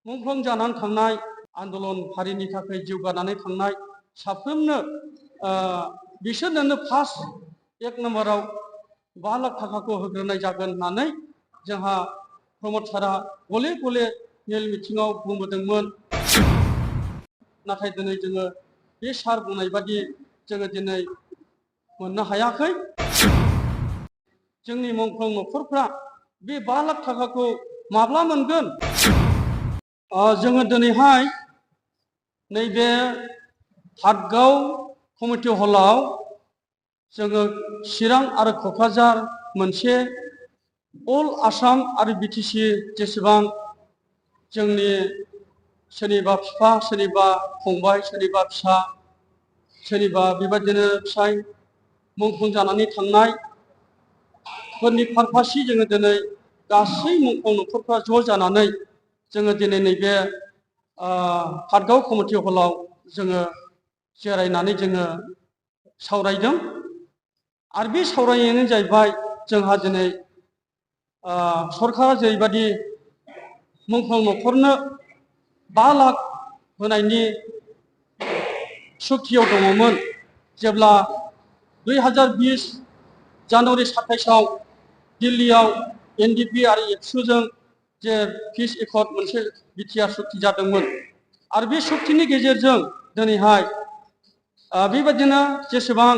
मुंख्लं जानानै थांनाय आन्दलन हारिनि थाखाय जिउ गारनानै थांनाय साफ्रोमनो बिसोरनो फार्स्ट एक नम्बराव 5 लाख थाखाखौ होग्रोनाय जागोन होननानै जोंहा प्रमद सारा गले गले मेल मिथिङाव बुंबोदोंमोन। नाथाय दिनै जोङो बे सार बुंनाय बादि जोङो दिनै मोननो हायाखै। जोंनि मुंख्लं नखरफ्रा बे 5 लाख थाखाखौ माब्ला मोनगोन? जोङो दिनैहाय नैबे हादगाव कमिटि हलाव जोङो चिरां आरो क'क्राझार मोनसे अल आसाम आरो बिटिसि जेसेबां जोंनि सोरनिबा बिफा सोरनिबा फंबाय सोरनिबा फिसा सोरनिबा बेबायदिनो फिसाय मुंख्लं जानानै थांनाय फोरनि पारपासै जोङो दिनै गासै मुंख्लं नखरफ्रा ज' जानानै जोङो दिनै नैबे हादगाव कमिटि हलाव जोङो जिरायनानै जोङो सावरायदों। आरो बे सावरायनायानो जाहैबाय जोंहा दिनै सरकारा जेरैबायदि मुंख्लं नखरनो 5 लाख होनायनि सुक्तियाव दङमोन। जेब्ला 2020 जानुवारि 27 दिल्लीयाव एनडिपि आरो एबसुजों जे पिस एकर्ड मोनसे बिटिआर सुक्ति जादोंमोन आरो बे सुक्तिनि गेजेरजों दिनैहाय बेबायदिनो जेसेबां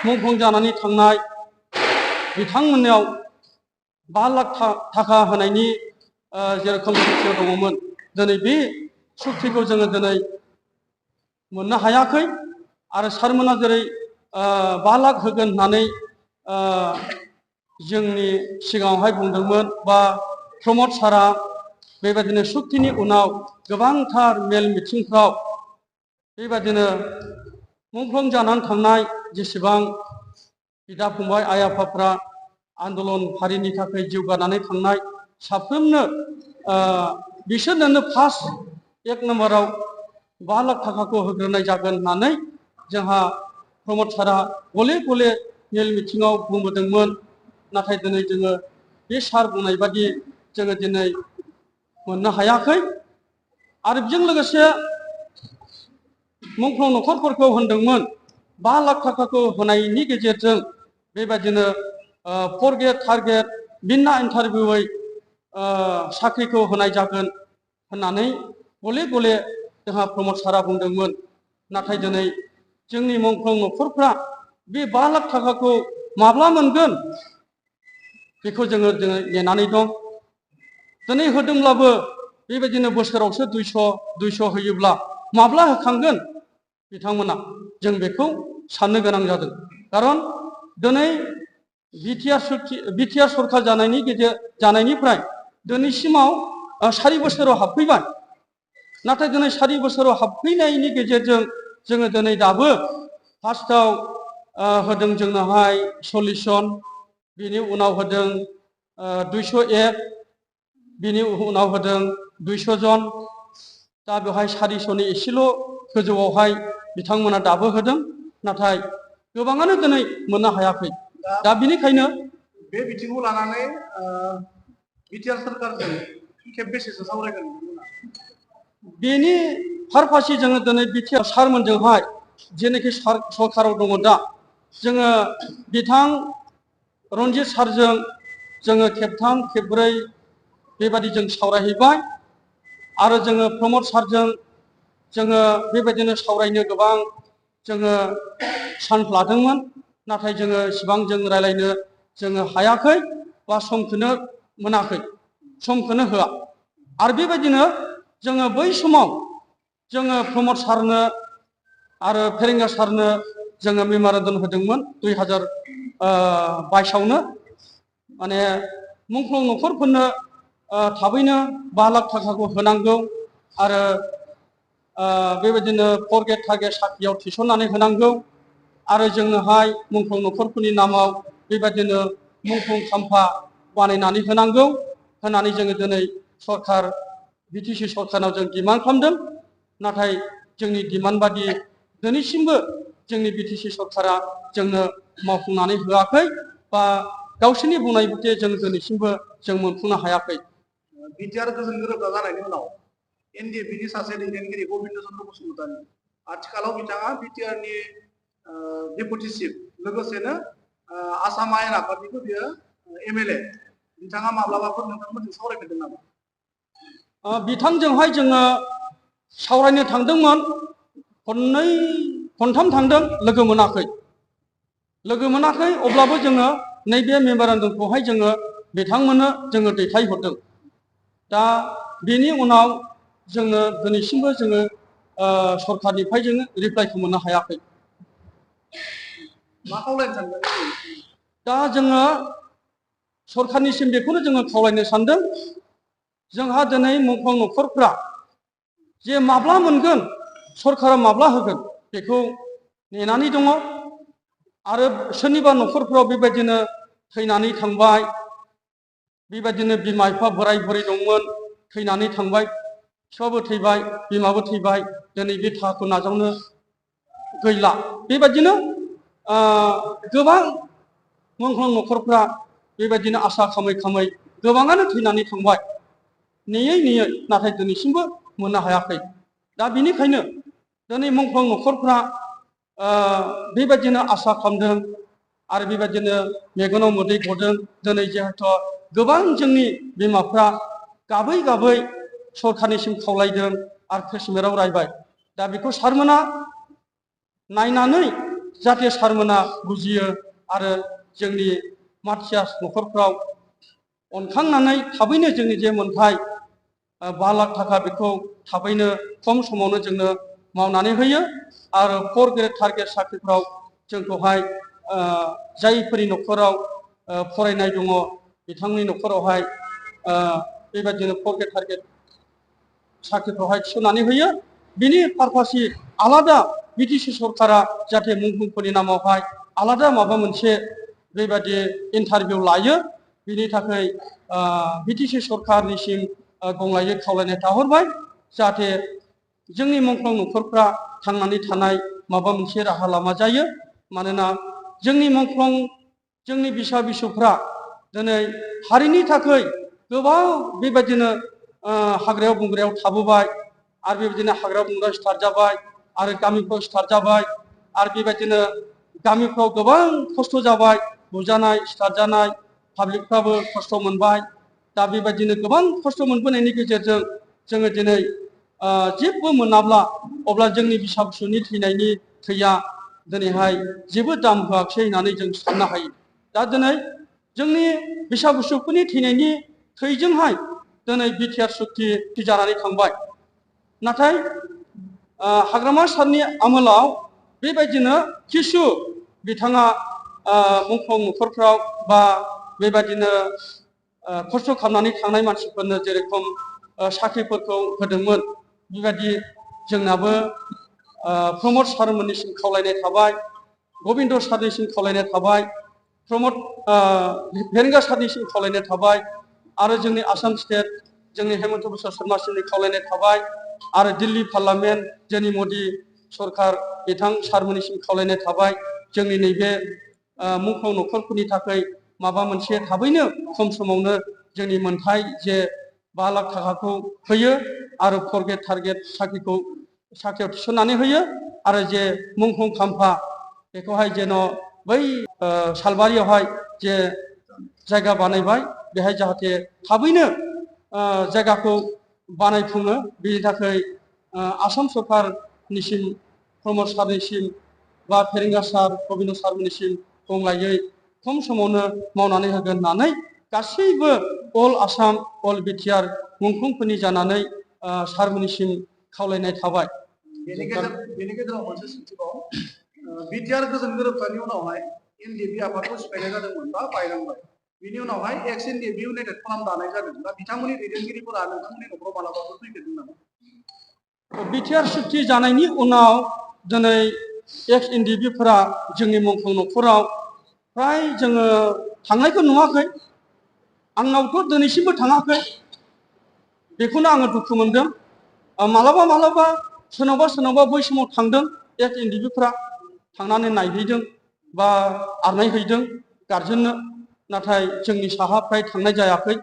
मुंख्लं जानानै थांनाय बिथांमोननाव 5 लाख थाखा होनायनि जेरोखोम सुक्तियाव दङमोन दिनै बे सुक्तिखौ जोङो दिनै मोननो हायाखै। आरो सारमोना जेरै 5 लाख होगोन होननानै जोंनि सिगाङावहाय बुंदोंमोन बा प्रमद सारा बेबायदिनो सुक्तिनि उनाव गोबांथार मेल मिथिंफ्राव बेबायदिनो मुंख्लं जानानै थांनाय जेसेबां बिदा फंबाय आइ आफाफ्रा आन्दलन हारिनि थाखाय जिउ गारनानै थांनाय साफ्रोमनो बिसोरनो फार्स्ट एक नम्बराव 5 लाख थाखाखौ होग्रोनाय जागोन होननानै जोंहा प्रमद सारा गले गले मेल मिथिङाव बुंबोदोंमोन। नाथाय दिनै जोङो बे सार बुंनाय बादि जोङो दिनै मोननो हायाखै। आरो बेजों लोगोसे मुंख्लं नखरफोरखौ होनदोंमोन 5 लाख थाखाखौ होनायनि गेजेरजों बेबायदिनो 4 ग्रेड 3 ग्रेड बिना इन्टारभिउयै साख्रिखौ होनाय जागोन होननानै गले गले जोंहा प्रमद सारा बुंदोंमोन। नाथाय दिनै जोंनि मुंख्लं नखरफ्रा बे 5 लाख थाखाखौ माब्ला मोनगोन बेखौ जोङो नेनानै दं। दिनै होदोंब्लाबो बेबायदिनो बोसोरावसो 200 होयोब्ला माब्ला होखांगोन बिथांमोना जों बेखौ साननो गोनां जादों। खारन दिनै बिटिआर सरकार जानायनिफ्राय दिनैसिमाव 4 बोसोराव हाबफैबाय। नाथाय दिनै 4 बोसोराव हाबफैनायनि गेजेरजों जोङो दिनै दाबो फार्स्टआव होदों जोंनोहाय 40 जन, बिनि उनाव होदों 201, बिनि उनाव होदों 200 जन। दा बेवहाय 400नि एसेल' गोजौआवहाय बिथांमोना दाबो होदों। नाथाय गोबाङानो दिनै मोननो हायाखै। दा बिनिखायनो बे बिथिंखौ लानानै बिटिआर सरकारजों खेबबेसेसो सावरायगोन? बेनि पारपासै जोङो दिनै बिटिआर सारमोनजोंहाय जेनाखि सरकाराव दङ दा जोङो बिथां रनजित सारजों जोङो खेबथाम खेबब्रै बेबादि जों सावरायहैबाय। आरो जोङो प्रमद सारजों जोङो बेबायदिनो सावरायनो गोबां जोङो चान्स लादोंमोन। नाथाय जोङो इसिबां जों रायलायनो जोङो हायाखै बा समखौनो मोनाखै, समखौनो होआ। आरो बेबायदिनो जोङो बै समाव जोङो प्रमद सारनो आरो फेरेंगा सारनो जोङो मेम'रेन्डाम होदोंमोन 2022आवनो। माने मुंख्लं नखरफोरनो थाबैनो 5 लाख थाखाखौ होनांगौ आरो बेबायदिनो 4 ग्रेड 3 ग्रेड साख्रियाव थिसननानै होनांगौ। आरो जोंनोहाय मुंख्लं नखरफोरनि नामाव बेबायदिनो मुंख्लं खाम्फा बानायनानै होनांगौ होननानै जोङो दिनै सरकार बिटिसि सरकारनाव जों डिमान्ड खालामदों। नाथाय जोंनि डिमान्ड बादि दिनैसिमबो जोंनि बिटिसि सरकारा जोंनो मावफुंनानै होआखै बा गावसोरनि बुंनाय मथे जों दिनैसिमबो जों मोनफुंनो हायाखै। बिटिआर गोजोन गोरोबथा जानायनि उनाव एनडिएफबिनि सासे दैदेनगिरि गबिन्द चन्द्र बसुमतारी आथिखालाव बिथाङा बिटिआरनि डेपुटि चिफ लोगोसेनो आसाम आयेन आफादनिबो बियो एमएलए बिथाङा माब्लाबाफोर नोंथांमोनजों सावरायफेरदों नामा? बिथांजोंहाय जोङो सावरायनो थांदोंमोन खननै खनथाम थांदों लोगो मोनाखै अब्लाबो जोङो नैबे मेमोरेन्डामखौहाय जोङो बिथांमोननो जोङो दैथायहरदों। दा बेनि उनाव जोङो दिनैसिमबो जोङो सरकारनिफ्राय जोङो रिप्लाइखौ मोननो हायाखै। मा खावलायनो सानदों? दा जोङो सरकारनिसिम बेखौनो जोङो खावलायनो सानदों जोंहा दिनै मुंख्लं न'खरफ्रा जे माब्ला मोनगोन सरकारा माब्ला होगोन बेखौ नेनानै दङ आरो सोरनिबा न'खरफ्राव बेबायदिनो थैनानै थांबाय बेबायदिनो बिमा बिफा बोराय बुरै दंमोन थैनानै थांबाय बिफाबो थैबाय बिमाबो थैबाय दिनै बे थाखाखौ नाजावनो गैला बेबायदिनो गोबां मुंख्लं न'खरफ्रा बेबायदिनो आसा खामै गोबाङानो थैनानै थांबाय नेयै नाथाय दिनैसिमबो मोननो हायाखै। दा बेनिखायनो दिनै मुंख्लं न'खरफ्रा बेबायदिनो आसा खालामदों आरो बेबायदिनो मेगनाव मोदै गदों। दिनै जिहेथु गोबां जोंनि बिमाफ्रा गाबै सरकारनिसिम खावलायदों आरो केसमेराव रायबाय। दा बेखौ सारमोना नायनानै जाहाथे सारमोना बुजियो आरो जोंनि माथियास न'खरफ्राव अनखांनानै थाबैनो जोंनि जे मोन्थाय 5 लाख थाखा बेखौ थाबैनो खम समावनो जोंनो मावनानै होयो आरो 4 ग्रेड थार्ड ग्रेड साख्रिफ्राव जोंखौहाय जायफोरनि न'खराव फरायनाय दङ बिथांनि न'खरावहाय बेबायदिनो 4 ग्रेड थार्ड ग्रेड साख्रिफ्रावहाय थिसननानै होयो। बिनि पारपासि आलादा बिटिसि सरकारा जाहाथे मुंख्लंफोरनि नामावहाय आलादा माबा मोनसे बेबायदि इन्टारभिउ लायो बिनि थाखाय बिटिसि सरकारनिसिम गंग्लायै खावलायनाय थाहरबाय जाहाथे जोंनि मुंख्लं न'खरफ्रा थांनानै थानाय माबा मोनसे राहा लामा जायो। मानोना जोंनि मुंख्लं जोंनि बिसा बिसौफ्रा दिनै हारिनि थाखाय गोबां बेबायदिनो हाग्रायाव बंग्रायाव थाबोबाय आरो बेबायदिनो हाग्रा बंग्रा सिथारजाबाय आरो गामिफ्राव सिथारजाबाय आरो बेबायदिनो गामिफ्राव गोबां खस्थ' जाबाय बुजानाय सिथारजानाय पाब्लिकफ्राबो खस्थ' मोनबाय। दा बेबायदिनो गोबां खस्थ' मोनबोनायनि गेजेरजों जोङो दिनै जेबो मोनाब्ला अब्ला जोंनि फिसा फिसौनि थैनायनि थैया दिनैहाय जेबो दाम होआखिसै होननानै जों साननो हायो। दा दिनै जोंनि फिसा फिसौफोरनि थैनायनि थैजोंहाय दिनै बिटिआर सुक्ति जानानै थांबाय। नाथाय हाग्रामा सारनि आमोलाव बेबायदिनो किसु बिथाङा मुंख्लं न'खरफ्राव बा बेबायदिनो खस्थ' खालामनानै थांनाय मानसिफोरनो जेरेखम साख्रिफोरखौ होदोंमोन बेबायदि जोंनाबो प्रमद सारमोननिसिम खावलायनाय थाबाय गबिन्द सारनिसिम खावलायनाय थाबाय प्रमद भेरेंगा सारनिसिम खावलायनाय थाबाय आरो जोंनि आसाम स्टेट जोंनि हेमन्त बिश्व शर्मासिमनि खावलायनाय थाबाय आरो दिल्ली पार्लामेन्ट जोंनि मदि सरकार बिथां सारमोननिसिम खावलायनाय थाबाय जोंनि नैबे मुंख्लं न'खरफोरनि थाखाय माबा मोनसे थाबैनो खम समावनो जोंनि मोन्थाय जे 5 लाख थाखाखौ होयो आरो 4 ग्रेड थार्ड ग्रेड साख्रियाव थिसननानै होयो आरो जे मुंख्लं खाम्फा बेखौहाय जेन' बै सालबारियावहाय जे जायगा बानायबाय बेहाय जाहाथे थाबैनो जायगाखौ बानायफुङो बेनि थाखाय आसाम सरकारनिसिम प्रमद सारनिसिम बा फेरेंगा सार गबिन्द सारमोननिसिम गंग्लायै खम समावनो मावनानै होगोन होननानै गासैबो अल आसाम अल बिटिआर मुंख्लंफोरनि जानानै सारमोननिसिम खावलायनाय थाबाय। बेनि गेजेराव मोनसे सोंथिबाव बिटिआर गोजोन गोरोबथानि उनावहाय एनडिएफबि आफादखौ सिफायनाय जादोंमोन बा बायलांबाय बिनि उनावहाय एक्स एनडिएफबि इउनाइटेड फर्म दानाय जादों दा बिथांमोननि दैदेनगिरिफोरा नोंथांमोननि न'खराव मालाबाफोर फैफेरदों नामा? बिटिआर सुक्ति जानायनि उनाव दिनै एक्स एनडिएफबिफोरा जोंनि मुंख्लं न'खराव फ्राय जोङो थांनायखौ नुवाखै आंनावथ' दिनैसिमबो थाङाखै बेखौनो आङो दुखु मोनदों। मालाबा सोरनावबा बै समाव थांदों एक्स एनडिएफबिफ्रा थांनानै नायहैदों बा आरनाय हैदों गारजेननो नाथाय जोंनि साहा फ्राय थांनाय जायाखै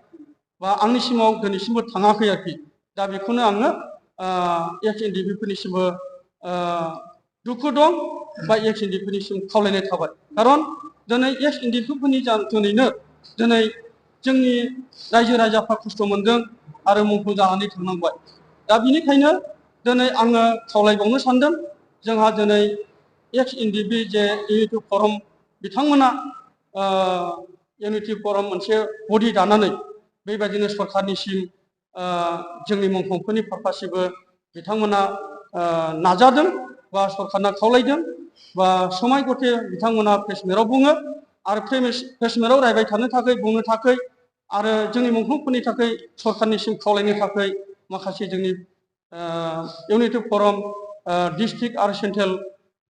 बा आंनिसिमाव दिनैसिमबो थाङाखै आरोखि दा बेखौनो आङो एक्स एनडिपिफोरनिसिमबो दुखु दं बा एक्स एनडिपिनिसिम खावलायनाय थाबाय खारन दिनै एक्स एनडिपिफोरनि जुनैनो दिनै जोंनि रायजो राजाफ्रा खस्थ' मोनदों आरो मुंख्लं जानानै थांनांबाय दा बिनिखायनो दिनै आङो खावलायबावनो सानदों जोंहा दिनै एक्स एनडिपि जे इउनिटि फराम बिथांमोना इउनिटि फराम मोनसे बडि दानानै बेबायदिनो सरकारनिसिम जोंनि मुंख्लंफोरनि पारपासिबो बिथांमोना नाजादों बा सरकारना खावलायदों बा समाय गथे बिथांमोना प्रेसमेटआव बुङो आरो प्रेसमेटआव रायबाय थानो थाखाय बुंनो थाखाय आरो जोंनि मुंख्लंफोरनि थाखाय सरकारनिसिम खावलायनो थाखाय माखासे जोंनि इउनिटि फराम डिस्ट्रिक्ट आरो सेन्ट्रेल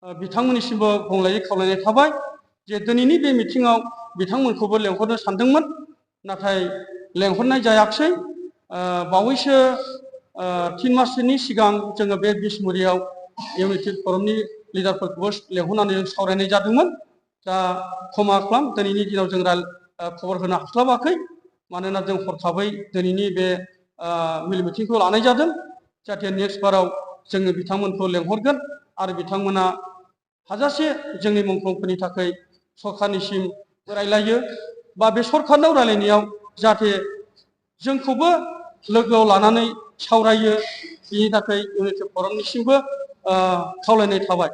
बिथांमोननिसिमबो बुंलायै खावलायनाय थाबाय जे दिनैनि बे मिटिङाव बिथांमोनखौबो लेंहरनो सानदोंमोन नाथाय लेंहरनाय जायाखिसै बावैसो 3 माससोनि सिगां जोङो बे बिसमुरियाव इउनिटि फरामनि लिडारफोरखौबो लेंहरनानै जों सावरायनाय जादोंमोन दा क्षमा खालाम दिनैनि दिनाव जों खबर होनो हास्लाबाखै मानोना जों हरखाबै दिनैनि बे मेल मिटिंखौ लानाय जादों जाहाथे नेक्स्ट बाराव जोङो बिथांमोनखौ लेंहरगोन आरो बिथांमोना हाजासे जोंनि मुंख्लंफोरनि थाखाय सरकारनिसिम रायलायो बा बे सरकारनाव रायलायनायाव जाहाथे जोंखौबो लोगोआव लानानै सावरायो बिनि थाखाय इउनिटि फरामनिसिमबो खावलायनाय थाबाय